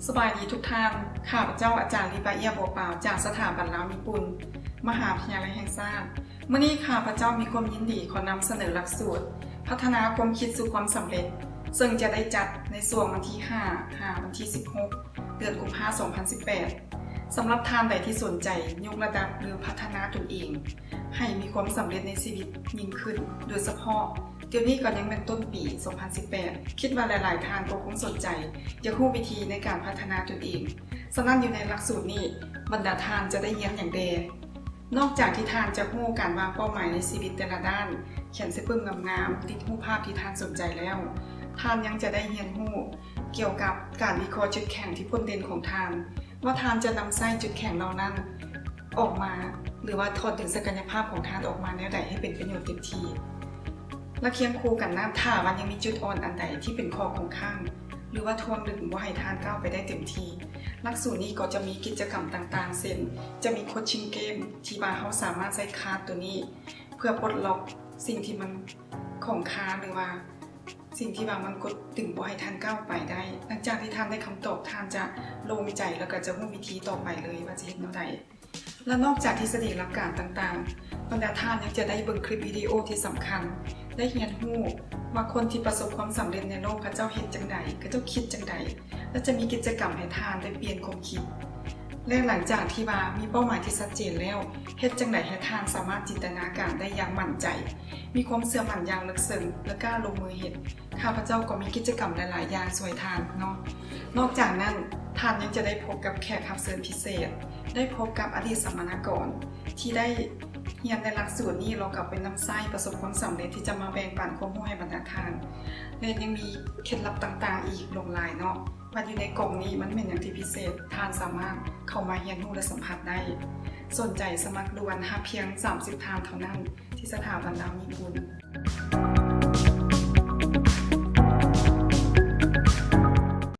ສະບາຍດີທຸກທ່ານ, ຂ້າພະເຈົ້າອາຈານລີບາເອຍ ບົວປາວ ຈາກສະຖາບັນລາວຍີ່ປຸ່ນ ມະຫາວິທະຍາໄລແຫ່ງຊາດ. ມື້ນີ້ຂ້າພະເຈົ້າມີຄວາມຍິນດີຂໍນຳສະເໜີຫຼັກສູດພັດທະນາຄວາມຄິດສູ່ຄວາມສຳເລັດ, ເຊິ່ງຈະໄດ້ຈັດໃນຊ່ວງວັນທີຫ້າ ຫາວັນທີສິບຫົກ ເດືອນກຸມພາ ສອງພັນສິບແປດ. ສຳລັບທ່ານໃດທີ່ສົນໃຈຍົກລະດັບ ຫຼື ພັດທະນາຕົນເອງໃຫ້ມີຄວາມສຳເລັດໃນຊີວິດຍິ່ງຂຶ້ນ, ໂດຍສະເພາະ ດຽວນີ້ກໍຍັງແມ່ນຕົ້ນປີ ສອງພັນສິບແປດ ຄິດວ່າຫຼາຍໆທ່ານກໍຄົງສົນໃຈຢາກຮູ້ວິທີໃນການພັດທະນາຕົນເອງ. ສະນັ້ນ ຢູ່ໃນຫຼັກສູດນີ້ ບັນດາທ່ານຈະໄດ້ຮຽນຫຍັງແດ່? ນອກຈາກທີ່ທ່ານຈະຮູ້ການວາງເປົ້າໝາຍໃນຊີວິດແຕ່ລະດ້ານ, ຂຽນໃສ່ປຶ້ມງາມໆ, ຕິດຮູບພາບທີ່ທ່ານສົນໃຈແລ້ວ, ທ່ານຍັງຈະໄດ້ຮຽນຮູ້ກ່ຽວກັບການວິເຄາະຈຸດແຂງທີ່ພົ້ນເດັ່ນຂອງທ່ານ, ວ່າທ່ານຈະນຳໃຊ້ຈຸດແຂງເຫຼົ່ານັ້ນອອກມາ ຫຼືວ່າຖອດດຶງສັກກະຍະພາບຂອງທ່ານອອກມາແນວໃດໃຫ້ເປັນປະໂຫຍດເຕັມທີ່. ແລະ ຄຽງຄູ່ກັນນັ້ນ, ຖ້າວ່າຍັງມີຈຸດອ່ອນອັນໃດທີ່ເປັນຂໍ້ຄົງຄ້າງ ຫຼືວ່າຖ່ວງດຶງບໍ່ໃຫ້ທ່ານກ້າວໄປໄດ້ເຕັມທີ່, ຫຼັກສູດນີ້ກໍຈະມີກິດຈະກຳຕ່າງໆ ເຊັ່ນ ຈະມີ coaching game ທີ່ວ່າເຮົາສາມາດໃຊ້ card ຕົວນີ້ເພື່ອປົດລັອກສິ່ງທີ່ມັນຂ້ອງຄາ ຫຼືວ່າ ສິ່ງທີ່ວ່າມັນກົດດຶງບໍ່ໃຫ້ທ່ານກ້າວໄປໄດ້. ຫຼັງຈາກທີ່ທ່ານໄດ້ຄຳຕອບ, ທ່ານຈະໂລ່ງໃຈ ແລ້ວກໍຈະຮູ້ວິທີຕໍ່ໄປເລີຍວ່າຈະເຮັດແນວໃດ. ແລະ ນອກຈາກທິດສະດີຫຼັກການຕ່າງໆ, ບັນດາທ່ານຍັງຈະໄດ້ເບິ່ງຄລິບວິດີໂອທີ່ສຳຄັນ, ໄດ້ຮຽນຮູ້ວ່າຄົນທີ່ປະສົບຄວາມສຳເລັດໃນໂລກ ເຂົາເຈົ້າເຮັດຈັ່ງໃດ, ເຂົາເຈົ້າຄິດຈັ່ງໃດ, ແລະ ຈະມີກິດຈະກຳໃຫ້ທ່ານໄດ້ປ່ຽນຄວາມຄິດ. ແລະ ຫຼັງຈາກທີ່ວ່າມີເປົ້າໝາຍທີ່ຊັດເຈນແລ້ວ, ເຮັດຈັ່ງໃດໃຫ້ທ່ານສາມາດຈິນຕະນາການໄດ້ຢ່າງໝັ້ນໃຈ, ມີຄວາມເຊື່ອໝັ້ນຢ່າງເລິກເຊິ່ງ ແລະ ກ້າລົງມືເຮັດ? ຂ້າພະເຈົ້າກໍມີກິດຈະກຳຫຼາຍໆຢ່າງຊ່ວຍທ່ານເນາະ. ນອກຈາກນັ້ນ, ທ່ານຍັງຈະໄດ້ພົບກັບແຂກຮັບເຊີນພິເສດ, ໄດ້ພົບກັບອະດີດສຳມະນາກອນທີ່ໄດ້ຮຽນໃນຫຼັກສູດນີ້ ລອກກັບໄປນຳໃຊ້ປະສົບຄວາມສຳເລັດ ທີ່ຈະມາແບ່ງປັນຄວາມຮູ້ໃຫ້ບັນດາທ່ານ ແລະ ຍັງມີເຄັດລັບຕ່າງໆອີກຫຼວງຫຼາຍເນາະ. ວ່າຢູ່ໃນກ່ອງນີ້ມັນແມ່ນຫຍັງທີ່ພິເສດ, ທ່ານສາມາດເຂົ້າມາຮຽນຮູ້ ແລະ ສຳຜັດໄດ້. ສົນໃຈສະໝັກດ່ວນ, ຮັບພຽງສາມສິບທ່ານເທົ່ານັ້ນ ທີ່ສະຖາບັນລາວຍີ່ປຸ່ນ.